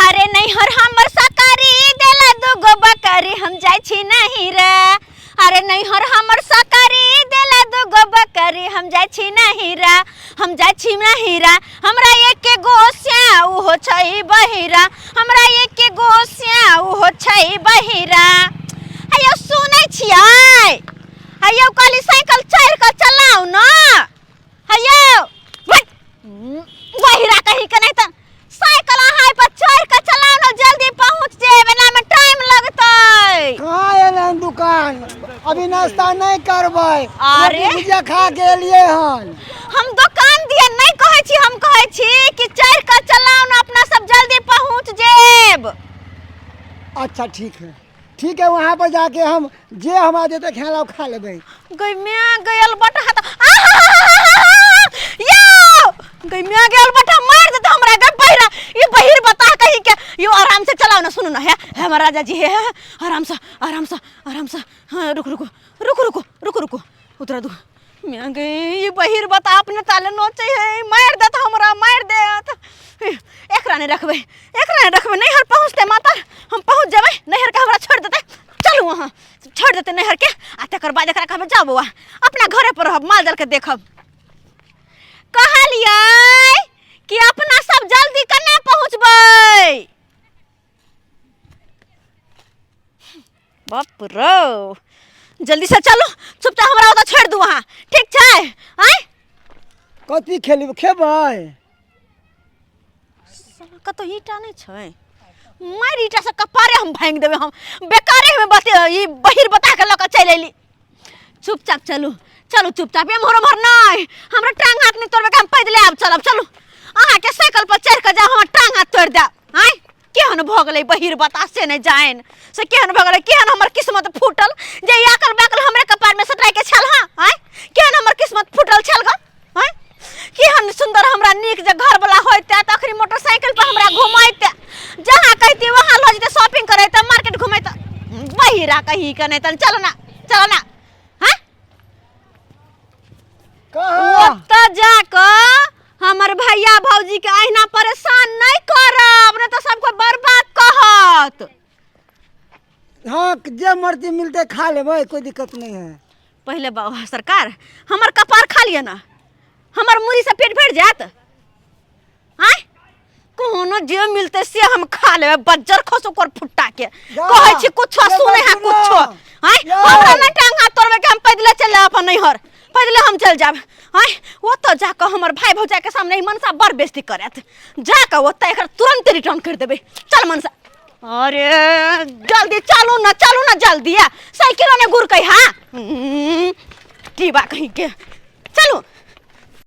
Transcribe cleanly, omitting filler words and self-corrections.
अरे नैहर हमर सकरी देला दूगो बकरी, हम जाइ छी नहिरा। अरे नैहर हमर सकरी देला दूगो बकरी, हम जाइ छी नहिरा, हम जाइ छी नहिरा। हमरा एक गो स्याउ हो छै बहिरा, हमरा एक गो स्याउ हो छै बहिरा। अयो सुनै छियै? अयो कहली साइकिल चढ़ि कऽ चलाउ न। अयो बहिरा कहीं के नहीं तऽ साइकिल अहाँ पर चढ़ि कऽ चलाउ न, जल्दी पहुँच जेब, एना में टाइम लगतै। कहाँ एलै हन दुकान? अभी नाश्ता नहि करबै। अरे? रोटी भुजिया खा के एलियै हन। हम दुकान दिए नहीं कहै छी, हम कहै छी कि चढ़ि कऽ चलाउ न, अपना सब जल्दी पहुँच जेब। अच्छा ठीक है, ठीक है, वहाँ पर जाके हम जे हमरा देते खाना ओ खा लेबै। गई म्या गयल बटा त यो गई म्या गयल बटा मार देता हमरा गई बहिरा, ई बहिर बता कहीं के। यो आराम से चलाओ ना, सुनो ना, है हमारा राजा जी, है आराम से, आराम से, आराम से। हाँ रुक रुक रुक रुक रुक रुक, उतरा दू। म्या गई ई बहिर बता अपने ताले नोचे है, मार देता हमरा, मार देत। एकरा नहीं रखबै, एकरा नहीं रखबै। नैहर पहुँचते माता हम पहुँच जेबै, नैहर के हमरा छोड़ देते। चलू वहाँ छोड़ देते नैहर के, आ तकर बाद एकरा कहबै जाओ बौआ अपना घरे पर रहब, माल जाल के देखब। कहलियै कि अपना सब जल्दी केना पहुँचबै? बाप रो, जल्दी से चलू, चुपचाप हमरा ओतऽ छोड़ि दू अहाँ, ठीक छै? आँय कथी खेली खेबै? साला कतौ ईटा नहि छै? मारि ईटा से कपारे हम भांगि देबै। हम बेकारे हमे बते ई बहिर बता के लऽ कऽ चलि अयली। चुपचाप चलू, चलू चुपचाप, एम्हर ओम्हर नहि, हमरा टांग हाथ नहि तोड़बै, हम पैदले आब चलब। चलू अहाँके साइकिल पर चढ़ि कऽ जाउ, हमर टांग हाथ तोड़ि देब। आँय केहन भऽ गेलै बहिर बता से नहि जानि से केहन भऽ गेलै, केहन हमर किस्मत फूटल जे ई आकल बाकल हमरे कपारमे सटराइके छल। हँ आँय केहन हमर किस्मत फूटल छल गऽ? आँय केहन सुन्दर हमरा नीक जे घरवला होइते तऽ अखनी मोटरसाइकिल पर हमरा घुमैते, जहाँ कहती वहाँ लऽ जेतै, शॉपिंग करैते, मार्केट घुमैते। बहिरा कहीं के नहि। तन चल ना, चल ना। हाँ कहाँ ओतऽ जाकऽ हमर भैया भौजी के अहिना परेशान नहि करब, नहि तऽ सबको बर्बाद कहत। हाँ जे मर्जी मिलते खा लेबै, कोई दिक्कत नहीं है। पहिले बाबा सरकार हमर कपार खा लिअ ना, हमर मुड़ी से पेट भरि जायत। आँय कोनो जे मिलते से हम खा लेबै, बज्जर खसु कर फुट्टा के। जा, कहै छी कुछो ले सुनै है बज्जर। कुछो। आँय जा। हमरा नहि टांग हाथ तोड़बै के हम पैदले चलि जायब अपन नैहर, पैदले हम चलि जायब। आँय ओतऽ जाकऽ हमर भाय भौजाइके सामने ई मनसा बड़ बेइज्जती करत, जाकऽ ओतऽ एकर तुरन्ते रिटर्न करि देबै। चल मनसा, अरे जल्दी चलू ना, चलू ना जल्दी, आ साइकिलो ने गुरकै। हाँ टीबा कहीं के।